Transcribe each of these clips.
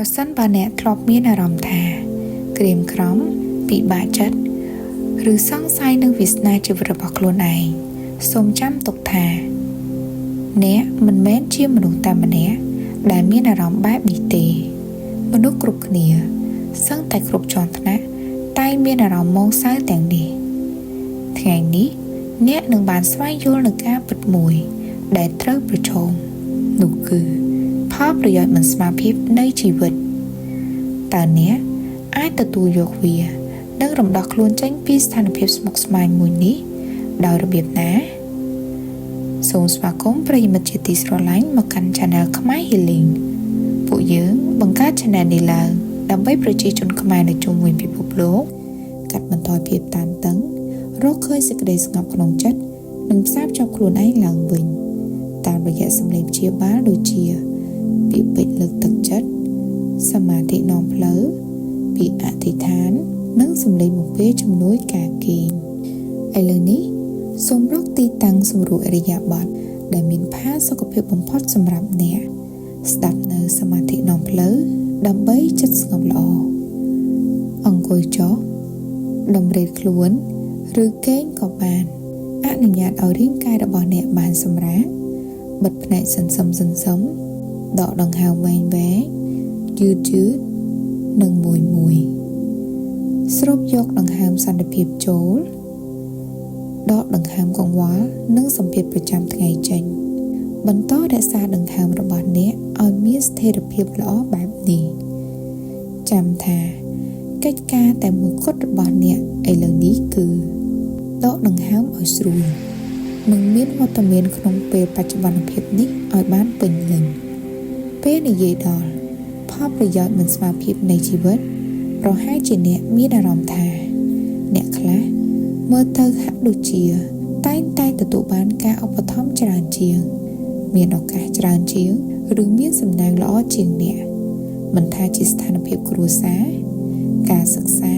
ប្រសិនបើអ្នកធ្លាប់មានអារម្មណ៍ថាក្រៀមក្រំពិបាកចិត្តឬសង្ស័យនឹងវាសនាជីវិតរបស់ខ្លួនឯងសូមចាំទុកថាអ្នកមិនមែនជាមនុស្សតែម្នាក់ដែលមានអារម្មណ៍បែបនេះទេមនុស្សគ្រប់គ្នាសឹងតែគ្រប់ជាន់ថ្នាក់តែងមានអារម្មណ៍ហ្មងសៅទាំងនេះថ្ងៃនេះអ្នកនឹងបានស្វែងយល់នូវការពិតមួយដែលត្រូវប្រឈមនោះគឺផលប្រយោជន៍មិនស្មើភាពនៃជីវិតតើអ្នកអាចទទួលយកវានិងរំដោះខ្លួនចេញពីស្ថានភាពស្មុគស្មាញមួយនេះដោយរបៀបណាសូមស្វាគមន៍ប្រិយមិត្តជាទីស្រឡាញ់មកកាន់ Channel ខ្មែរ Healing ពួកយើងបង្កើត Channel នេះឡើងដើម្បីប្រជាជនខ្មែរនៅជុំវិញពិភពលោកកាត់បន្ថយភាពតានតឹងរកឃើញសេចក្តីស្ងប់ក្នុងចិត្តនិងផ្សារភ្ជាប់ខ្លួនឯងឡើងវិញតាមរយៈសម្លេងព្យាបាលដូចជាពាក្យពេចន៍លើកទឹកចិត្តសមាធិនាំផ្លូវពាក្យអធិដ្ឋាន និងសម្លេងបំពេជំនួយការគេងឥឡូវនេះសូមរកទីតាំងសម្រួលឥរិយាបថដែលមានផាសុកភាពបំផុតសម្រាប់អ្នកស្ដាប់នៅសមាធិនាំផ្លូវដើម្បីចិត្តស្ងប់ល្អអង្គុយចុះតម្រេតខ្លួនឬគេងក៏បានអនុញ្ញាតឲ្យរាងកាយរបស់អ្នកបានសម្រាកបិទភ្នែកសន្សឹមសន្សឹមដកដង្ហើមវែងវែងយឺតយឺតនិងមួយមួយស្រូបយកដង្ហើមសន្តិភាពចូលដកដង្ហើមកង្វល់និងសម្ពាធប្រចាំថ្ងៃចេញបន្តរក្សាដង្ហើមរបស់អ្នកឲ្យមានស្ថិរភាពល្អបែបនេះចាំថាកិច្ចការតែមួយគត់របស់អ្នកឥឡូវនេះគឺដកដង្ហើមឲ្យស្រួលនិងមានវត្តមានក្នុងពេលបច្ចុប្បន្នភាពនេះឲ្យបានពេញលេញពេលនិយាយដល់ផលប្រយោជន៍មិនស្មើភាពនៃជីវិតប្រហែលជាអ្នកមានអារម្មណ៍ថាអ្នកខ្លះមើលទៅហាក់ដូចជា តែងតែទទួលបានការឧបត្ថម្ភច្រើនជាង មានឱកាសច្រើនជាងឬមានសំណាងល្អជាងអ្នកមិនថាជាស្ថានភាពគ្រួសារការសិក្សា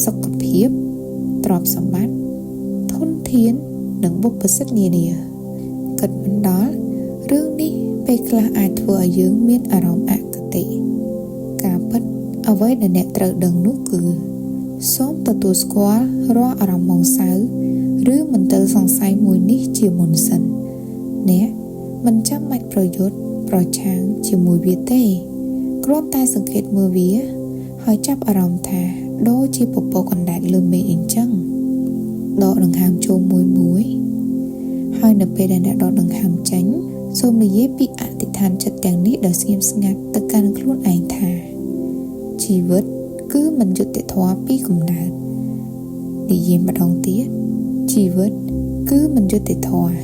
សុខភាពទ្រព្យសម្បត្តិធនធាននិងបុព្វសិទ្ធិនានាគិតមិនដល់រឿងនេះពេលខ្លះអាចធ្វើឲ្យយើងមានអារម្មណ៍អគតិការពិតអ្វីដែលអ្នកត្រូវដឹងនោះគឺសូមទទួលស្គាល់រាល់អារម្មណ៍ហ្មងសៅឬមន្ទិលសង្ស័យមួយនេះជាមុនសិនអ្នកមិនចាំបាច់ប្រយុទ្ធប្រឆាំងជាមួយវាទេគ្រាន់តែសង្កេតមើលវាហើយចាប់អារម្មណ៍ថាដូចជាពពកអណ្ដែតលើមេឃអញ្ចឹងដកដង្ហើមចូលមួយមួយហើយនៅពេលដែលអ្នកដកដង្ហើមចេញសូមនិយាយពីអធិដ្ឋានចិត្តទាំងនេះដោយស្ងៀមស្ងាត់ទៅកាន់ខ្លួនឯងថាជីវិតគឺមិនយុត្តិធម៌ពីកំណើតនិយាយម្ដងទៀតជីវិតគឺមិនយុត្តិធម៌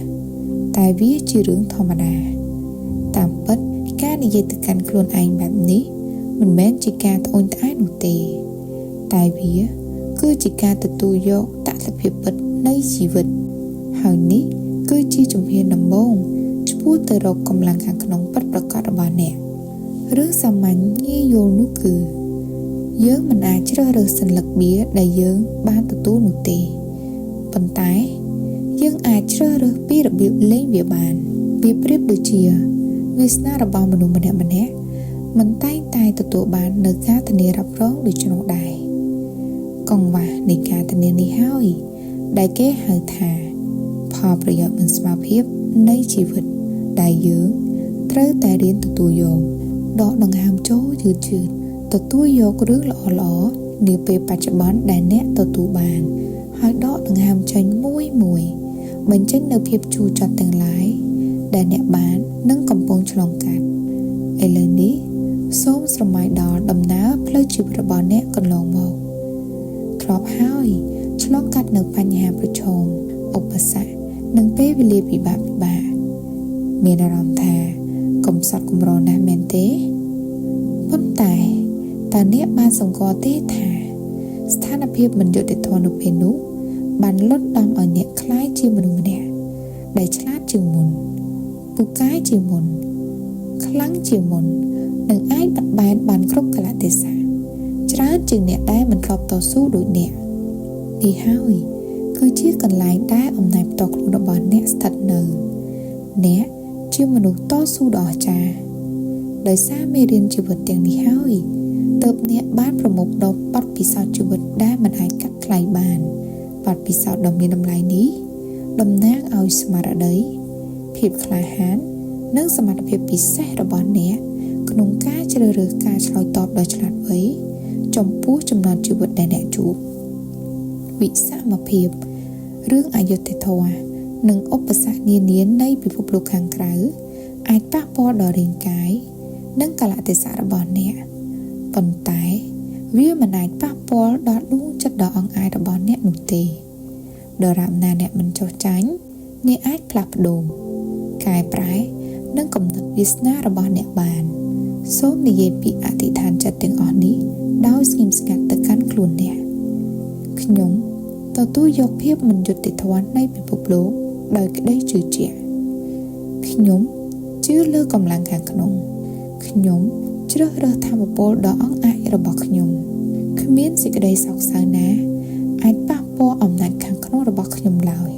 តែវាជារឿងធម្មតាតាមពិតការនិយាយទៅកាន់ខ្លួនឯងបែបនេះមិនមែនជាការត្អូញត្អែនោះទេតែវាគឺជាការទទួលយកតថភាពពិតនៃជីវិតហើយនេះគឺជាជំហានដំបូងឆ្ពោះទៅរកកម្លាំងខាងក្នុងពិតប្រាកដរបស់អ្នករឿងសាមញ្ញងាយយល់នោះគឺយើងមិនអាចជ្រើសរើសសន្លឹកបៀដែលយើងបានទទួលនោះទេប៉ុន្តែយើងអាចជ្រើសរើសពីរបៀបលេងវាបានវាប្រៀបដូចជាវាសនារបស់មនុស្សម្នាក់ៗមិនតែងតែទទួលបាននូវការធានារ៉ាប់រងដូច្នោះដែរកង្វះនៃការធានានេះហើយដែលគេហៅថាផលប្រយោជន៍មិនស្មើភាពនៃជីវិតដែលយើងត្រូវតែរៀនទទួលយកដកដង្ហើមចូលយឺតយឺតទទួលយករឿងល្អៗនាពេលបច្ចុប្បន្នដែលអ្នកទទួលបានហើយដកដង្ហើមចេញមួយមួយបញ្ចេញនូវភាពជូរចត់ទាំងឡាយដែលអ្នកបាននិងកំពុងឆ្លងកាត់ឥឡូវនេះសូមស្រមៃដល់ដំណើរផ្លូវជីវិតរបស់អ្នកកន្លងមកធ្លាប់ហើយឆ្លងកាត់នៅបញ្ហាប្រឈមឧបសគ្គនិងពេលវេលាពិបាកពិបាកមានអារម្មណ៍ថាកំសត់កម្រណាស់មែនទេប៉ុន្តែតើអ្នកបានសម្គាល់ទេថាស្ថានភាពមិនយុត្តិធម៌នៅពេលនោះបានលត់ដំឲ្យអ្នកក្លាយជាមនុស្សម្នាក់ដែលឆ្លាតជាងមុនពូកែជាងមុនខ្លាំងជាងមុននិងអាចបត់បែនបានគ្រប់កាលៈទេសៈច្រើនជាងអ្នកដែលមិនធ្លាប់តស៊ូដូចអ្នកនេះហើយគឺជាកន្លែងដែលអំណាចផ្ទាល់ខ្លួនរបស់អ្នកស្ថិតនៅអ្នកជាមនុស្សតស៊ូដ៏អស្ចារ្យ ដោយសារមេរៀនជីវិតទាំងនេះហើយទើបអ្នកបានប្រមូលផ្ដុំបទពិសោធន៍ជីវិតដែលមិនអាចកាត់ថ្លៃបានបទពិសោធន៍ដ៏មានតម្លៃនេះតំណាងឲ្យស្មារតីភាពក្លាហាននិងសមត្ថភាពពិសេសរបស់អ្នកក្នុងការជ្រើសរើសការឆ្លើយតបដ៏ឆ្លាតវៃចំពោះចំណតជីវិតដែលអ្នកជួបវិសមភាពរឿងអយុត្តិធម៌និងឧបសគ្គនានានៃពិភពលោកខាងក្រៅអាចប៉ះពាល់ដល់រាងកាយនិងកាលៈទេសៈរបស់អ្នកប៉ុន្តែវាមិនអាចប៉ះពាល់ដល់ដួងចិត្តដ៏អង់អាចរបស់អ្នកនោះទេដរាបណាអ្នកមិនចុះចាញ់អ្នកអាចផ្លាស់ប្ដូរកែប្រែនិងកំណត់វាសនារបស់អ្នកបានសូមនិយាយពីអធិដ្ឋានចិត្តទាំងអស់នេះដោយស្ងៀមស្ងាត់ទៅកាន់ខ្លួនអ្នកខ្ញុំទទួលយកភាពមិនយុត្តិធម៌នៃពិភពលោកដោយក្តីជឿជាក់ខ្ញុំជឿលើកម្លាំងខាងក្នុងខ្ញុំជ្រើសរើសធម៌ពលដ៏អង់អាចរបស់ខ្ញុំគ្មានសេចក្តីសោកសៅណាអាចប៉ះពាល់អំណាចខាងក្នុងរបស់ខ្ញុំឡើយ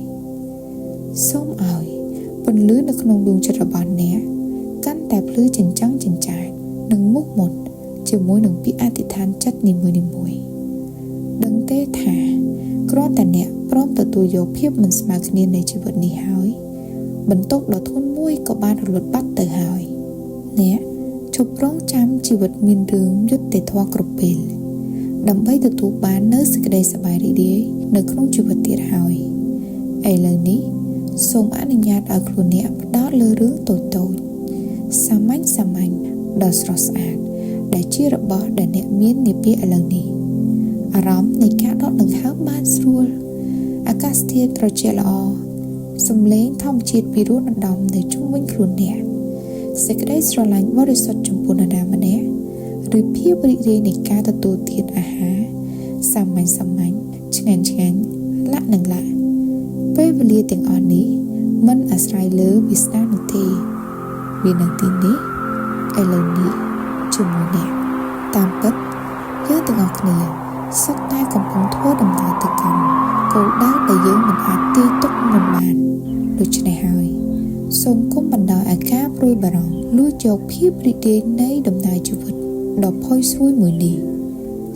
សូមឲ្យពន្លឺនៅក្នុងដួងចិត្តរបស់អ្នកកាន់តែភ្លឺចិញ្ចឹងចិញ្ចាចនិងមុខមុតជាមួយនឹងពាក្យអធិដ្ឋានចិត្តនីមួយៗដឹងទេថាគ្រាន់តែអ្នកព្រមទទួលយកភាពមិនស្មើគ្នានៃជីវិតនេះហើយបន្ទុកដ៏ធ្ងន់មួយក៏បានរលត់បាត់ទៅហើយអ្នកជប់រងចាំជីវិតមានរឿងយុត្តិធម៌គ្រប់ពេលដើម្បីទទួលបាននូវសេចក្តីសប្បាយរីករាយនៅក្នុងជីវិតទៀតហើយឥឡូវនេះសូមអនុញ្ញាតឲ្យខ្លួនអ្នកផ្ដោតលើរឿងតូចៗសាមញ្ញសាមញ្ញដ៏ស្រស់ស្អាតដែលជារបស់ដែលអ្នកមាននាពេលឥឡូវនេះអារម្មណ៍នៃការដកដង្ហើមបានស្រួលអាកាសធាតុត្រជាក់ល្អសំឡេងធម្មជាតិពីរោះដណ្ដំនៅជុំវិញខ្លួនអ្នកសេចក្តីស្រឡាញ់បរិសុទ្ធចំពោះនរណាម្នាក់ឬភាពរីករាយនៃការទទួលទានអាហារសាមញ្ញសាមញ្ញឆ្ងាញ់ឆ្ងាញ់លាក់នឹងលាក់ពេលវេលាទាំងអស់នេះមិនអាស្រ័យលើវាសនានោះទេវានៅទីនេះឥឡូវនេះជាមួយអ្នកតាមពិតយើងទាំងអស់គ្នាសុទ្ធតែកំពុងធ្វើដំណើរទៅកាន់គោលដៅដែលយើងមិនអាចទាយទុកមុនបានដូច្នេះហើយសូមគុំបណ្ដោយឲ្យការព្រួយបារម្ភលួចយកភាពរីករាយនៃដំណើរជីវិតដ៏ផុយស្រួយមួយនេះ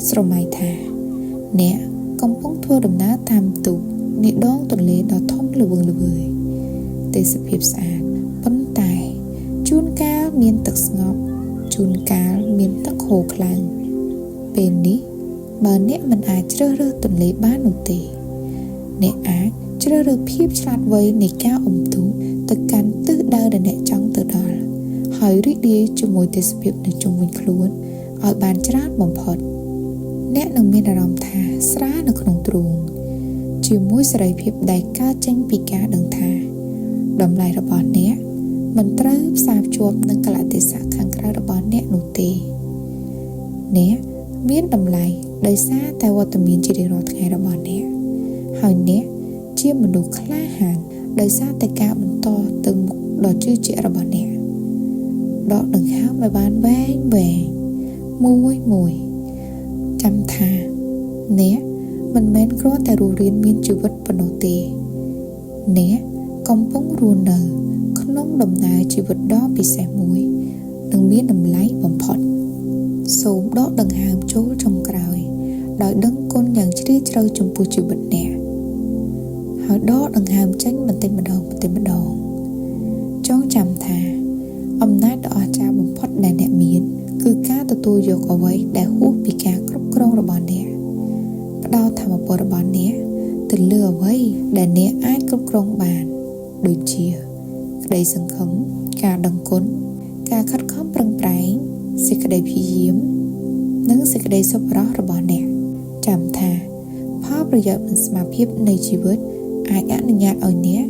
ស្រមៃថាអ្នកកំពុងធ្វើដំណើរតាមទូកនៃដងទន្លេដ៏ធំល្វឹងល្វើយទេសភាពស្អាតប៉ុន្តែជួនកាលមានទឹកស្ងប់ជួនកាលមានទឹកហូរខ្លាំងពេលនេះបើអ្នកមិនអាចជ្រើសរើសទន្លេបាននោះទេអ្នកអាចជ្រើសរើសភាពឆ្លាតវៃនៃការអុំទូកទៅកាន់ទិសដៅដែលអ្នកចង់ទៅដល់ហើយរីករាយជាមួយទេសភាពនៅជុំវិញខ្លួនឲ្យបានច្រើនបំផុតអ្នកនឹងមានអារម្មណ៍ថាស្រាលនៅក្នុងទ្រូងជាមួយសេរីភាពដែលកើតចេញពីការដឹងថាតម្លៃរបស់អ្នកមិនត្រូវផ្សារភ្ជាប់នឹងកាលៈទេសៈខាងក្រៅរបស់អ្នកនោះទេអ្នកមានតម្លៃដោយសារតែវត្តមានជារៀងរាល់ថ្ងៃរបស់អ្នកហើយអ្នកជាមនុស្សក្លាហានដោយសារតែការបន្តទៅមុខដ៏ជឿជាក់របស់អ្នកដកដង្ហើមឲ្យបានវែងវែងមួយមួយចាំថាអ្នកមិនមែនគ្រាន់តែរស់រានមានជីវិតប៉ុណ្ណោះទេអ្នកកំពុងរស់នៅក្នុងដំណើរជីវិតដ៏ពិសេសមួយនិងមានតម្លៃបំផុតសូមដកដង្ហើមចូលចុងក្រោយដោយដឹងគុណយ៉ាងជ្រាលជ្រៅចំពោះជីវិតអ្នកហើយដកដង្ហើមចេញបន្តិចម្ដងបន្តិចម្ដងចងចាំថាអំណាចដ៏អស្ចារ្យបំផុតដែលអ្នកមានគឺការទទួលយកអ្វីដែលហួសពីការគ្រប់គ្រងរបស់អ្នកផ្ដោតធម៌ពលរបស់អ្នកទៅលើអ្វីដែលអ្នកអាចគ្រប់គ្រងបានដូចជាក្តីសង្ឃឹមការដឹងគុណការខិតខំប្រឹងប្រែងសេចក្តីព្យាយាមនិងសេចក្តីសប្បុរសរបស់អ្នកចាំថាផលប្រយោជន៍មិនស្មើភាពនៃជីវិតអាចអនុញ្ញាតឲ្យអ្នក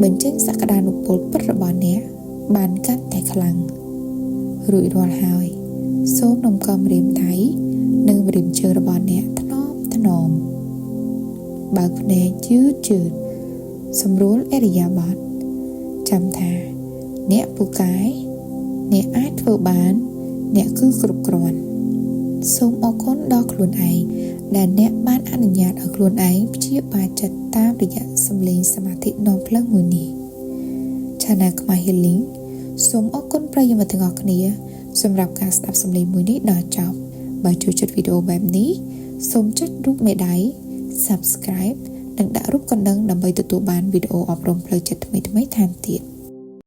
បញ្ចេញសក្តានុពលពិតរបស់អ្នកបានកាន់តែខ្លាំងរួចរាល់ហើយសូមនំកំរៀមដៃនិងរៀមជើងរបស់អ្នកថ្នមថ្នមបើកភ្នែកយឺតយឺតសម្រួលឥរិយាបថចាំថាអ្នកពូកែអ្នកអាចធ្វើបានអ្នកគឺគ្រប់គ្រាន់សូមអរគុណដល់ខ្លួនឯងដែលអ្នកបានអនុញ្ញាតឲ្យខ្លួនឯងព្យាបាលចិត្តតាមរយៈសម្លេងសមាធិនាំផ្លូវមួយនេះ Channel Khmer Healing សូមអរគុណប្រិយមិត្តទាំងអស់គ្នា សម្រាប់ការស្ដាប់សំឡេងមួយនេះដល់ចប់បើចូលចិត្តវីដេអូបែបនេះសូមចុចរូបមេដៃ Subscribe និងដាក់រូបកណ្ដឹងដើម្បីទទួលបានវីដេអូអប់រំផ្លូវចិត្តថ្មីៗថែមទៀត។